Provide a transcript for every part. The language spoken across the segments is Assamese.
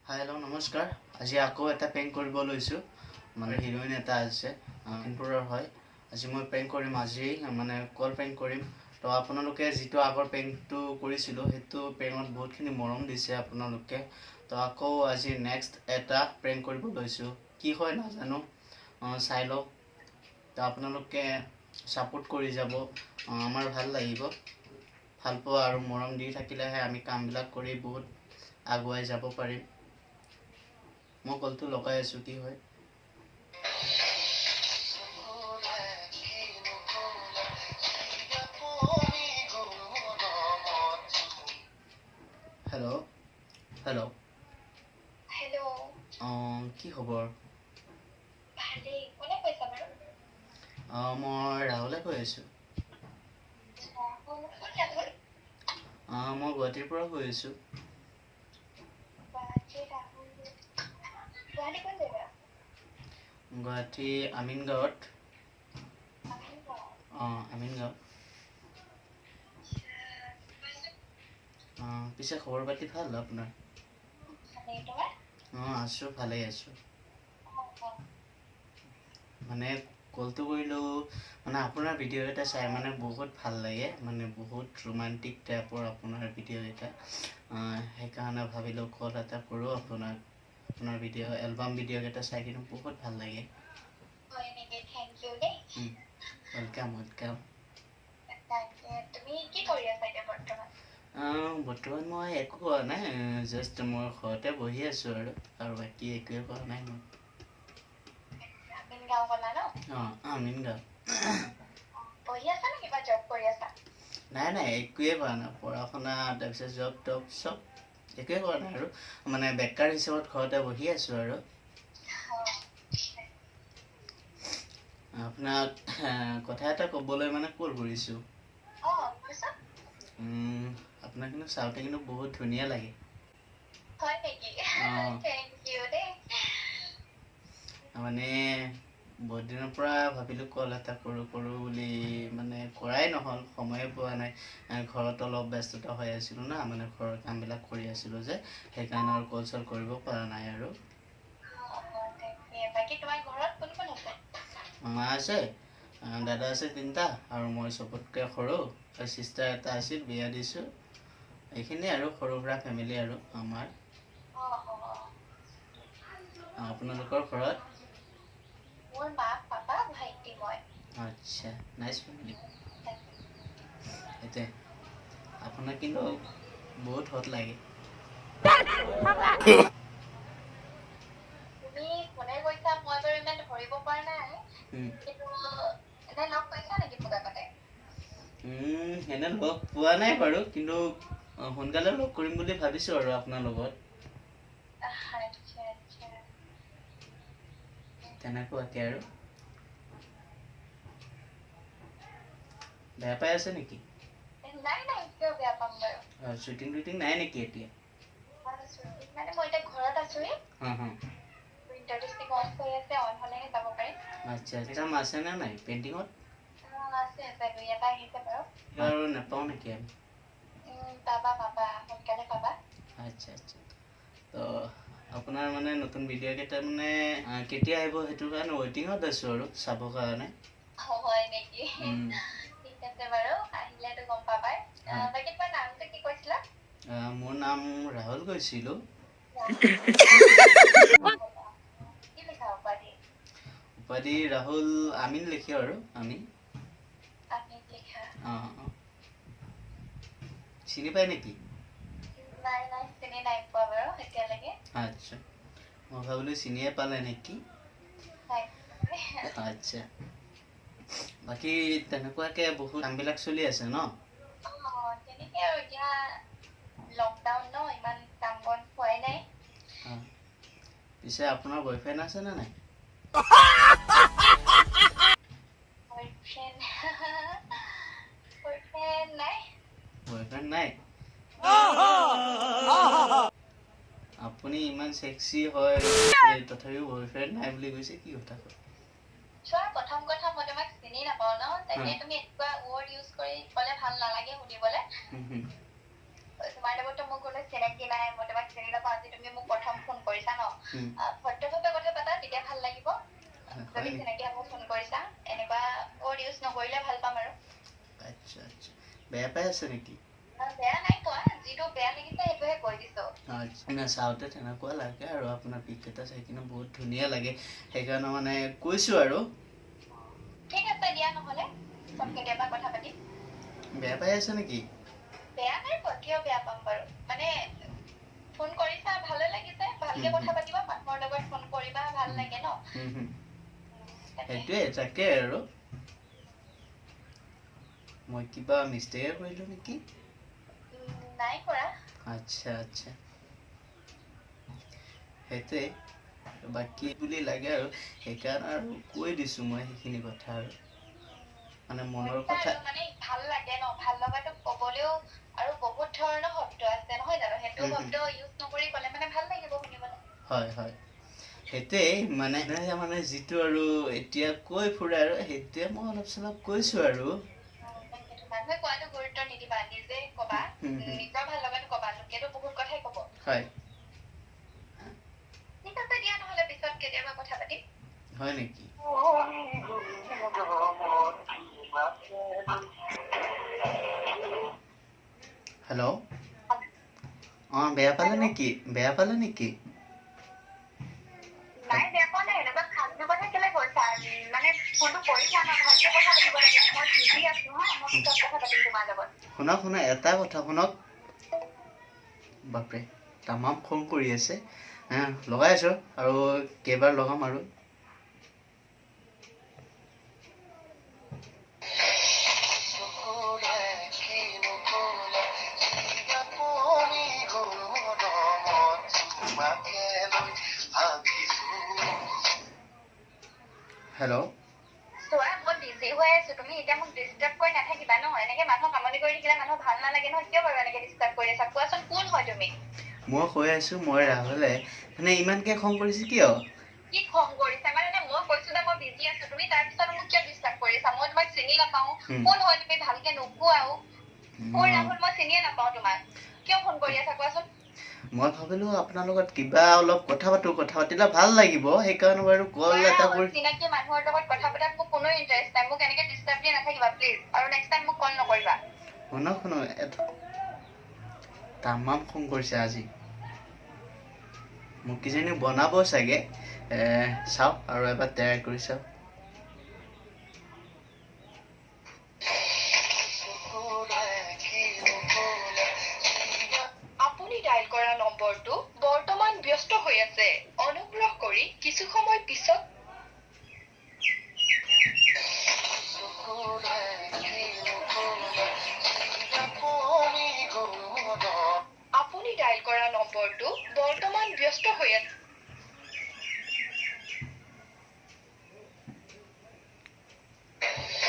হাই হেল্ল' নমস্কাৰ। আজি আকৌ এটা প্ৰেংক কৰিব লৈছোঁ। মানে হিৰইন এটা আছে, লখিমপুৰৰ হয়। আজি মই প্ৰেংক কৰিম, আজি মানে কল প্ৰেংক কৰিম। তো আপোনালোকে যিটো আগৰ প্ৰেংকটো কৰিছিলোঁ, সেইটো প্ৰেংকত বহুতখিনি মৰম দিছে আপোনালোকে। তো আকৌ আজি নেক্সট এটা প্ৰেংক কৰিব লৈছোঁ, কি হয় নাজানো, চাই লওক। তো আপোনালোকে ছাপোৰ্ট কৰি যাব, আমাৰ ভাল লাগিব। ভাল পোৱা আৰু মৰম দি থাকিলেহে আমি কামবিলাক কৰি বহুত আগুৱাই যাব পাৰিম। মই কলটো লগাই আছোঁ, কি হয়। Hello' hello' hello'. অঁ, কি খবৰ? ভালেই, কোনে কৈছা বাৰু? অঁ, মই ৰাহুলে কৈ আছোঁ। আচ্ছা, কোন কোন ৰাহুল? অঁ, মই গুৱাহাটীৰ পৰা কৈ আছোঁ। গুৱাহাটী ৰাহুল, গুৱাহাটী কোন জেগা? গুৱাহাটী আমিনগাঁৱত। আমিনগাঁও? অঁ, আমিনগাঁও। আচ্ছা। অঁ, পিছে খবৰ পাতি ভাল আপোনাৰ? ভালেই, তোমাৰ? অঁ, আছোঁ, ভালেই আছোঁ। অঁ অঁ মানে কলটো কৰিলোঁ, মানে আপোনাৰ ভিডিঅ' এটা চাই মানে বহুত ভাল লাগে, মানে বহুত ৰোমান্টিক টাইপৰ আপোনাৰ ভিডিঅ' এটা, সেইকাৰণে ভাবিলোঁ কল এটা কৰোঁ আপোনাক। আপোনাৰ ভিডিঅ', এলবাম ভিডিঅ'কেইটা চাই কিন্তু বহুত ভাল লাগে। হয় নেকি? Thank U দেই। Welcome, welcome. তাকে, তুমি কি কৰি আছা এতিয়া বৰ্তমান? বৰ্তমান মই একো কৰা নাই, জাষ্ট মই ঘৰতে বহি আছোঁ আৰু বাকী একোৱে কৰা নাই মই। আমিনগাঁও ক'লা ন? অঁ, আমিনগাঁও। পঢ়ি আছা নে কিবা জব কৰি আছা? নাই নাই, একোৱে কৰা নাই। পঢ়া শুনা, তাৰপিছত জব টব চব একোৱে কৰা নাই আৰু মানে বেকাৰ হিচাপত ঘৰতে বহি আছোঁ আৰু। আপোনাক কথা এটা ক'বলৈ মানে কল কৰিছোঁ। অঁ, কোৱাচোন। আপোনাক কিন্তু চাওঁতে কিন্তু বহুত ধুনীয়া লাগে। হয় নেকি? অঁ। Thank U দেই। মানে বহুত দিনৰ পৰা ভাবিলোঁ কল এটা কৰোঁ কৰোঁ বুলি, মানে কৰাই নহ'ল, সময়ে পোৱা নাই। ঘৰত অলপ ব্যস্ততা হৈ আছিলোঁ না, মানে ঘৰৰ কামবিলাক কৰি আছিলোঁ যে, সেইকাৰণে আৰু কল চল কৰিব পৰা নাই আৰু। অঁ অঁ তাকে, বাকী তোমাৰ ঘৰত কোন কোন আছে? মা আছে, দাদা আছে তিনিটা, আৰু মই চবতকৈ সৰু। আৰু চিষ্টাৰ এটা আছিল, বিয়া দিছোঁ। এইখিনিয়ে আৰু সৰু সুৰা ফেমিলি আৰু আমাৰ। অঁ অঁ আপোনালোকৰ ঘৰত? মোৰ মা, পাপা, ভাইটি, মই। আচ্ছা, নাইচ ফেমিলি। সেইটোৱে, আপোনাক কিন্তু বহুত হট লাগে। তুমি কোনে কৈছা মই বাৰু ইমান ধৰিব পৰা নাই, কিন্তু এনে লগ পাইছা নেকি মোক আগতে? এনে লগ পোৱা নাই বাৰু, কিন্তু সোনকালে লগ কৰিম বুলি ভাবিছোঁ আৰু আপোনাৰ লগত। আচ্ছা আচ্ছা। তেনেকুৱাকে আৰু। বেয়া পাই আছে নেকি? নাই নাই, কিয় বেয়া পাম বাৰু। শ্বুটিং টুটিং নাই নেকি এতিয়া? শ্বুটিং মানে মই এতিয়া ঘৰত আছোহি। অঁ অঁ প্ৰিণ্টাৰ ডিষ্ট্ৰিক্ট অন হৈ আছে, অন হ'লেহে যাব পাৰিম। আচ্ছা, কাম আছেনে নাই পেইণ্টিঙত? আছে আছে, দুই এটা আহিছে বাৰু। আৰু নাপাওঁ নেকি আমি? পাবা পাবা, সোনকালে পাবা। আচ্ছা আচ্ছা। তো আপোনাৰ মানে নতুন ভিডিঅ' কেইটা মানে কেতিয়া আহিব সেইটো কাৰণে ৱেইটিঙত আছোঁ আৰু চাবৰ কাৰণে। হয় নেকি? ঠিক আছে বাৰু, আহিলেতো গম পাবাই। বাকী তোমাৰ নামটো কি কৈছিলা? মোৰ নাম ৰাহুল কৈছিলোঁ। কি লিখা উপাধি? উপাধি ৰাহুল আমিন লিখি আৰু আমি। আমিন লিখা? অঁ অঁ চিনি পায় নেকি? নাই নাই, চিনি নাই পোৱা বাৰু এতিয়ালৈকে। আচ্ছা, মই ভাবিলোঁ চিনিয়ে পালে নেকি। নাই। আচ্ছা, বাকী তেনেকুৱাকে বহুত কামবিলাক চলি আছে ন? অঁ, তেনেকে আৰু, এতিয়া লকডাউন ন, ইমান কাম বন হোৱাই নাই। অঁ, পিছে আপোনাৰ বয়ফ্ৰেণ্ড আছেনে নাই? বয়ফ্ৰেণ্ড বয়ফ্ৰেণ্ড নাই। বয়ফ্ৰেণ্ড নাই? আপুনি ইমান চেক্সি হয়, তথাপিও বয়ফ্ৰেণ্ড নাই বুলি কৈছে, কি কথা কয়? চোৱা, প্ৰথম কথা মই তোমাক চিনি নাপাওঁ ন, তাকে তুমি এনেকুৱা ৱৰ্ড ইউজ কৰি ক'লে ভাল নালাগে শুনিবলৈ। তোমাৰ লগততো মোৰ কোনো চিনাকি নাই, মই তোমাক চিনি নাপাওঁ, আজি তুমি মোক প্ৰথম ফোন ভদ্ৰভাৱে কথা পাতা, তেতিয়া ভাল লাগিব। যদি চিনাকি আকৌ ফোন কৰিছা, এনেকুৱা ৱৰ্ড ইউজ নকৰিলে ভাল পাম আৰু। আচ্ছা আচ্ছা, বেয়া পাই আছে নেকি? বেয়া নাই পোৱা, যিটো বেয়া লাগিছে সেইটোহে কৈ দিছো। আচ্ছা, চাওঁতে তেনেকুৱা লাগে আৰু আপোনাৰ পিক এটা চাই কিনে বহুত ধুনীয়া লাগে, সেইকাৰণে মানে কৈছো আৰু। ঠিক আছে দিয়া, নহ'লে কেতিয়াবা কথা পাতিম। বেয়া পাই আছে নেকি? বেয়া নাই পোৱা, কিয় বেয়া পাম বাৰু? মানে ফোন কৰিছা ভালে লাগিছে, ভালকে কথা পাতিবা, মানুহৰ লগত ফোন কৰিবা ভাল লাগে ন। সেইটোৱে, তাকে আৰু। মই কিবা মিষ্টেক কৰিলো নেকি? নাই কৰা। আচ্ছা আচ্ছা, সেইটোৱে বাকী বুলি লাগে আৰু, সেইকাৰণে আৰু কৈ দিছো মই সেইখিনি কথা আৰু, মানে মনৰ কথা। মানে ভাল লাগে ন, ভাল লগাটো কবলেও আৰু বহুত ধৰণৰ শব্দ আছে নহয় জানো, সেইটো শব্দ ইউজ নকৰি ক'লে মানে ভাল লাগিব শুনিবলৈ। হয় হয়, সেইটোৱেই মানে মানে যিটো আৰু এতিয়া কৈ ফুৰে আৰু, সেইটোৱে মই অলপ চলপ কৈছো আৰু। মানুহে কোৱাটো গুৰুত্ব নিদিবা, নিজে কবা, নিজৰ ভাল লগাটো কবা, লোকেতো বহুত কথাই কব। হয়, ঠিক আছে দিয়া, নহ'লে পিছত কেতিয়াবা কথা পাতিম। হয় নেকি? হেল্ল', অঁ, বেয়া পালে নেকি? বেয়া পালে নেকি? নাই বেয়া পোৱা নাই, এনেকুৱা ফাল্টু কথা কেলে কৈছা? মানে ফোনটো কৰিছা ন, ভালকে কথা পাতিব লাগে। মই বিজি আছো হা, মই পিছত কথা পাতিম তোমাৰ লগত। শুনক শুনক, এটা কথা শুনক। বাপৰে, তামাম খং কৰি আছে। লগাই আছো আৰু কেইবাৰ লগাম আৰু। হেল্ল', চোৱা মই বিজি হৈ আছো, তুমি এতিয়া মোক ডিষ্টাৰ্ব কৰি নাথাকিবা ন। এনেকে মানুহক আমনি কৰি থাকিলে মানুহ ভাল নালাগে নহয়। কিয় বাৰু এনেকে ডিষ্টাৰ্ব কৰি আছা কোৱাচোন, কোন হয় তুমি? মই কৈ আছো মই ৰাহুলে। মানে ইমানকে খং কৰিছে কিয়? কি খং কৰিছা মানে? মই কৈছো যে মই বিজি আছো, তুমি তাৰপিছত মোক কিয় ডিষ্টাৰ্ব কৰি আছা? মই তোমাক চিনি নাপাওঁ, কোন হয় তুমি ভালকে নোকোৱাও। কোন ৰাহুল মই চিনিয়ে নাপাওঁ তোমাক, কিয় ফোন কৰি আছা কোৱাচোন? মই ভাবিলো আপোনাৰ লগত কিবা অলপ কথা পাতো, কথা পাতিলে ভাল লাগিব, সেইকাৰণে বাৰু কল এটা কৰি। চিনাকি মানুহৰ লগত কথা পতাত মোক কোনো ইণ্টাৰেষ্ট নাই, মোক এনেকে ডিষ্টাৰ্ব দি নাথাকিবা প্লিজ, আৰু নেক্সট টাইম মোক কল নকৰিবা। শুনক শুনক, তামাম খং কৰিছে আজি, মোক কিজানি বনাব চাগে। চাওঁ আৰু এবাৰ ট্ৰাই কৰি চাওঁ। আপুনি ডায়েল কৰা নম্বৰটো বৰ্তমান ব্যস্ত হৈ আছে, অনুগ্ৰহ কৰি কিছু সময় পিছত। আপুনি ডায়েল কৰা নম্বৰটো বৰ্তমান ব্যস্ত হৈ আছে।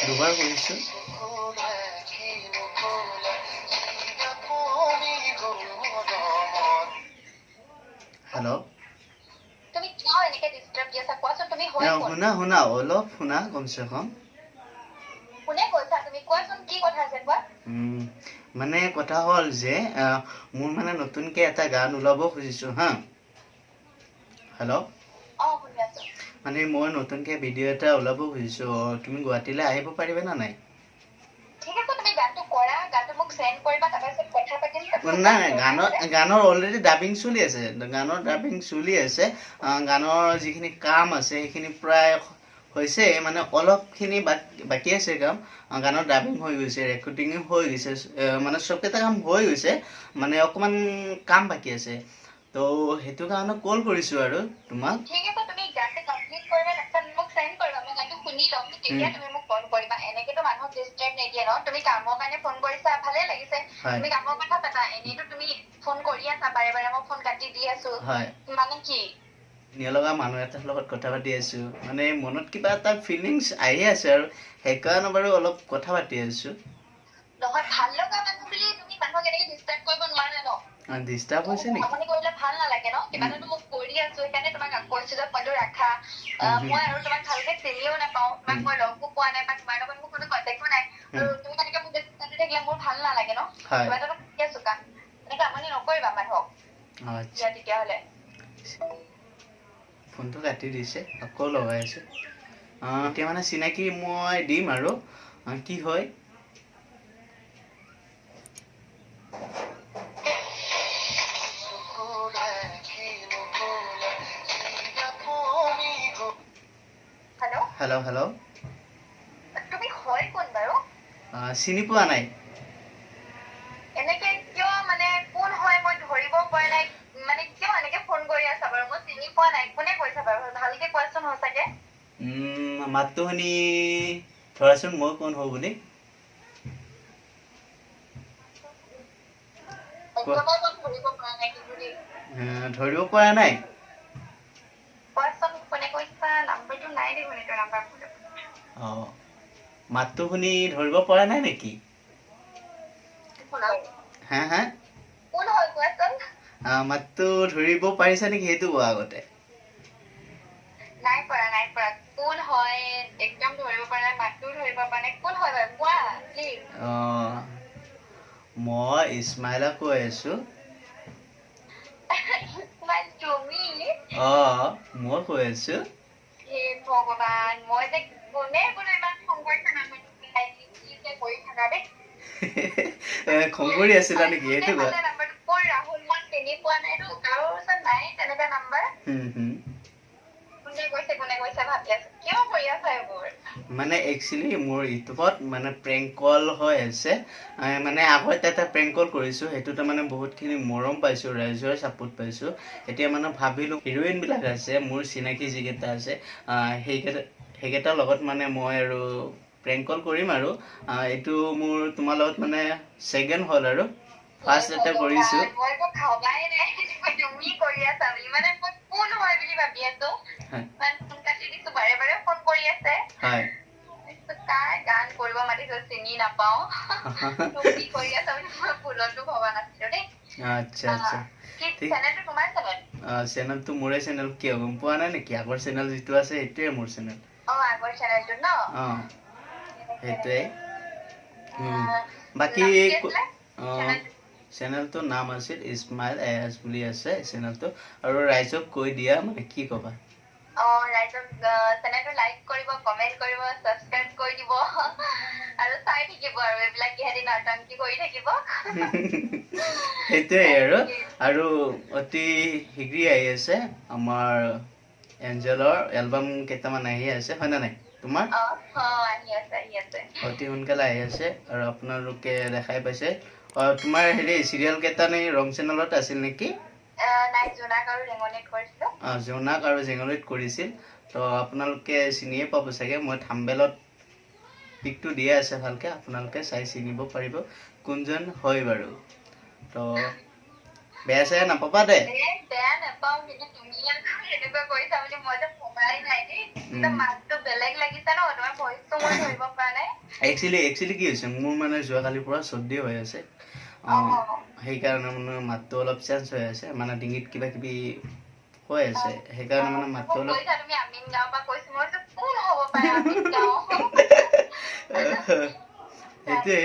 দুবাৰ কৰিছো। হেল্ল', তুমি কিয় এনেকে ডিষ্টাৰ্ব দি আছা কোৱাচোন, তুমি হয় কোন? শুনা শুনা, অলপ শুনা, কমচে কম। কোনে কৈছা তুমি কোৱাচোন, কি কথা আছে কোৱা? মানে কথা হ'ল যে মোৰ মানে নতুনকে এটা গান ওলাব খুজিছো হা। হেল্ল', মানে মই নতুনকে ভিডিঅ' এটা ওলাব খুজিছো, তুমি গুৱাহাটীলৈ আহিব পাৰিবা নে নাই? ঠিক আছে, তুমি গানটো কৰা, গানটো মোক চেণ্ড কৰিবা, তাৰপিছত কথা পাতিম। নাই নাই, গানৰ অলৰেডি ডাবিং চলি আছে, গানৰ ডাবিং চলি আছে, গানৰ যিখিনি কাম আছে সেইখিনি প্ৰায় হৈছে, মানে অলপখিনি বাকী আছে কাম। গানৰ ডাবিং হৈ গৈছে, ৰেকৰ্ডিঙো হৈ গৈছে, মানে চবকেইটা কাম হৈ গৈছে, মানে অকণমান কাম বাকী আছে, তো সেইটো কাৰণে কল কৰিছোঁ আৰু তোমাক। ঠিক আছে, তুমি গানটো কমপ্লিট কৰিবা, তাৰপিছত মোক চেণ্ড কৰিবা, মই গানটো শুনি ল'ম, তেতিয়া তুমি মোক কল কৰিবা। এনেকেতো মানুহক ডিষ্টাৰ্ব নিদিয়ে ন। তুমি কামৰ কাৰণে ফোন কৰিছা, ভালে লাগিছে, তুমি কামৰ কথা পাতা। এনেইতো তুমি ফোন কৰি আছা বাৰে বাৰে, মই ফোন কাটি দি আছো, মানে কি? ধুনীয়া লগা মানুহ এটাৰ লগত কথা পাতি আছো, মানে মনত কিবা এটা ফিলিংছ আহি আছে আৰু, সেইকাৰণে বাৰু অলপ কথা পাতি আছো। নহয়, ভাল লগা মানুহ বুলি তুমি মানুহক এনেকে ডিষ্টাৰ্ব কৰিব নোৱাৰা ন। ডিষ্টাৰ্ব হৈছে নেকি? আমনি কৰিলে ভাল নালাগে ন। কিবা এটাতো মোক কৰি আছো, সেইকাৰণে তোমাক কৈছো যে ফোনটো ৰাখা। মই আৰু তোমাক ভালকে চিনিও নাপাওঁ, তোমাক মই লগো পোৱা নাই, বা তোমাৰ লগত মোৰ কোনো কণ্টেক্টো নাই, আৰু তুমি তেনেকে মোক ডিষ্টাৰ্ব দি থাকিলে মোৰ ভাল নালাগে ন। কিবা এটাতো কৰি আছো কাম, তেনেকে আমনি নকৰিবা মানুহক। দিয়া তেতিয়াহ'লে। ফোনটো কাটি দিছে, আকৌ লগাই আছে। এতিয়া মানে চিনাকি মই দিম আৰু কি হয়। হেল্ল' হেল্ল', তুমি হয় কোন বাৰু? চিনি পোৱা নাই? এনেকে কিয় মানে কোন হয় মই ধৰিব পৰা নাই, মানে কিয় এনেকে ফোন কৰি আছা বাৰু? মই চিনি পোৱা নাই, কোনে কৈছা বাৰু? ভালকে কোৱাচোন সঁচাকে। মাতটো শুনি ধৰাচোন মই কোন হওঁ বুলি। ধৰিব পৰা নাই? মাতটো শুনি ধৰিব পৰা নাই নেকি? হা হা, মাতটো ধৰিব পাৰিছা নেকি সেইটো কোৱা আগতে। নাই পৰা, নাই পৰা। কোন হয় একদম ধৰিব পৰা নাই, মাতটো ধৰিব পৰা নাই, কোন হয় বাৰু কোৱা প্লিজ। মই ইছমাইলা কৈ আছো। ইছমাইল তুমি? মই কৈ আছো। হে ভগৱান, মই যে কোনে বোলো ইমান খং কৰিছা, নাম্বাৰটো কি যে কৰি থাকা দেই। খং কৰি আছিলা নেকি সেইটো কোৱা। নাম্বাৰটো কোন ৰাহুল, মই চিনি পোৱা নাইতো, কাৰো ওচৰত নাই তেনেকা নাম্বাৰ। কোনে কৈছে কোনে কৈছে ভাবি আছো, কিয় কৰি আছা এইবোৰ? মানে একচুৱেলি মোৰ ইউটিউবত মানে প্ৰেংক কল হৈ আছে, মানে আগতে এটা প্ৰেংক কল কৰিছোঁ, সেইটোতে মানে বহুতখিনি মৰম পাইছোঁ, ৰাইজৰ ছাপোৰ্ট পাইছোঁ। এতিয়া মানে ভাবিলোঁ হিৰ'ইনবিলাক আছে মোৰ চিনাকি যিকেইটা আছে, সেইকেইটাৰ লগত মানে মই আৰু প্ৰেংক কল কৰিম আৰু। এইটো মোৰ তোমাৰ লগত মানে ছেকেণ্ড হ'ল আৰু, ফাৰ্ষ্ট এটা কৰিছোঁ। তুমি কৰি আছা বুলি মানে মই কোন হয় বুলি ভাবি আছো, ফোন কাটি দিছো, বাৰে বাৰে ফোন কৰি আছে। কাৰ গান কৰিব মাতিছো চিনি নাপাও, তুমি কৰি আছা বুলি মই ভুলতো ভবা নাছিলো দেই। আচ্ছা আচ্ছা, চেনেলটো তোমাৰ চেনেল? চেনেলটো মোৰে চেনেল, কিয় গম পোৱা নাই নেকি? আগৰ চেনেল যিটো আছে সেইটোৱে মোৰ চেনেল। আগৰ চেনেলটো ন? সেইটোৱে। বাকী চেনেলটোৰ নাম আছিল ইছমাইল এছ বুলি আছে চেনেলটো। আৰু ৰাইজক কৈ দিয়া মানে কি কবা? ৰাইজক চেনেলটো লাইক কৰিব, কমেণ্ট কৰিব, ছাবস্ক্ৰাইব কৰি দিব আৰু চাই থাকিব আৰু এইবিলাক ইহঁতি নাটংকি কৰি থাকিব। সেইটোৱে আৰু। আৰু অতি শীঘ্ৰেই আহি আছে আমাৰ এঞ্জেলৰ এলবাম কেইটামান আহি আছে, হয় নে নাই তোমাৰ? আহি আছে, আহি আছে, অতি সোনকালে আহি আছে। আৰু আপোনালোকে দেখাই পাইছে। তোমাৰ হেৰি চিৰিয়েল কেইটা নে ৰং চেনেলত আছিল নেকি? নাই, জোনাক আৰু জেঙলিত কৰিছিলো। জোনাক আৰু জেঙলিত কৰিছিল, তো আপোনালোকে চিনিয়ে পাব চাগে। মই থাম্বেলত পিকটো দিয়া আছে, ভালকে আপোনালোকে চাই চিনিব পাৰিব কোনজন হয় বাৰু। তো বেয়া চেয়া নাপাবা দে। বেয়া নাপাওঁ, কিন্তু তুমি এনেকুৱা কৰিছা বুলি মই যে ভবাই নাই দেই। মাতটো বেলেগ লাগিছে ন, তোমাৰ ভইচটো মই ধৰিব পৰা নাই। একচুৱেলি কি হৈছে, মোৰ মানে যোৱাকালিৰ পৰা চৰ্দি হৈ আছে, সেইকাৰণে মানে মাতটো অলপ চেঞ্জ হৈ আছে, মানে ডিঙিত কিবা কিবি হৈ আছে, সেইকাৰণে মানে মাতটো অলপ। সেইটোৱে।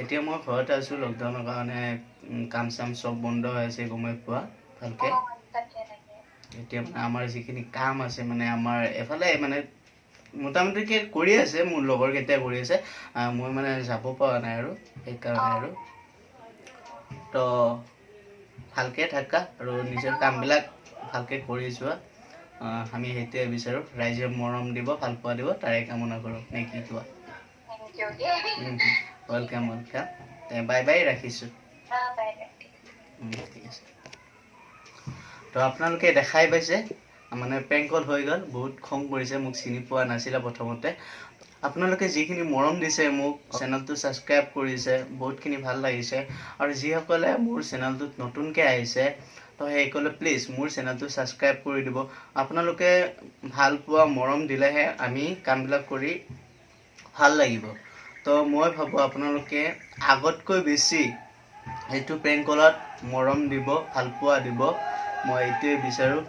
এতিয়া মই ঘৰতে আছো, লকডাউনৰ কাৰণে কাম চাম চব বন্ধ হৈ আছে, গমেই পোৱা ভালকে। এতিয়া মানে আমাৰ যিখিনি কাম আছে মানে আমাৰ এফালে মানে মোটামুটিকে কৰি আছে, মোৰ লগৰ কেইটাই কৰি আছে, মই মানে যাব পৰা নাই আৰু সেইকাৰণে আৰু। তো ভালকে থাকা আৰু নিজৰ কামবিলাক ভালকে কৰি যোৱা, আমি সেইটোৱে বিচাৰোঁ। ৰাইজে মৰম দিব, ভাল পোৱা দিব, তাৰে কামনা কৰোঁ, নে কি কোৱা? Welcome welcome, bye bye, ৰাখিছোঁ। ঠিক আছে। তো আপোনালোকে দেখাই পাইছে মানে প্ৰেংক কল হৈ গ'ল, বহুত খং কৰিছে, মোক চিনি পোৱা নাছিলে প্ৰথমতে। আপোনালোকে যিখিনি মৰম দিছে মোক, চেনেলটো ছাবস্ক্ৰাইব কৰিছে, বহুতখিনি ভাল লাগিছে। আৰু যিসকলে মোৰ চেনেলটোত নতুনকৈ আহিছে, তো সেইসকলে প্লিজ মোৰ চেনেলটো ছাবস্ক্ৰাইব কৰি দিব। আপোনালোকে ভাল পোৱা মৰম দিলেহে আমি কামবিলাক কৰি ভাল লাগিব। তো মই ভাবোঁ আপোনালোকে আগতকৈ বেছি এইটো প্ৰেংক কলত মৰম দিব, ভাল পোৱা দিব, মই এইটোৱে বিচাৰোঁ।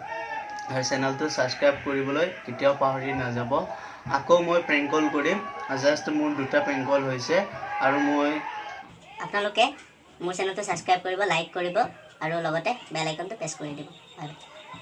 আৰু চেনেলটো ছাবস্ক্ৰাইব কৰিবলৈ কেতিয়াও পাহৰি নাযাব। আকৌ মই প্ৰেংক কল কৰিম, জাষ্ট মোৰ দুটা প্ৰেংক কল হৈছে। আৰু মই আপোনালোকে মোৰ চেনেলটো ছাবস্ক্ৰাইব কৰিব, লাইক কৰিব আৰু লগতে বেল আইকনটো প্ৰেছ কৰি দিব। Bye bye.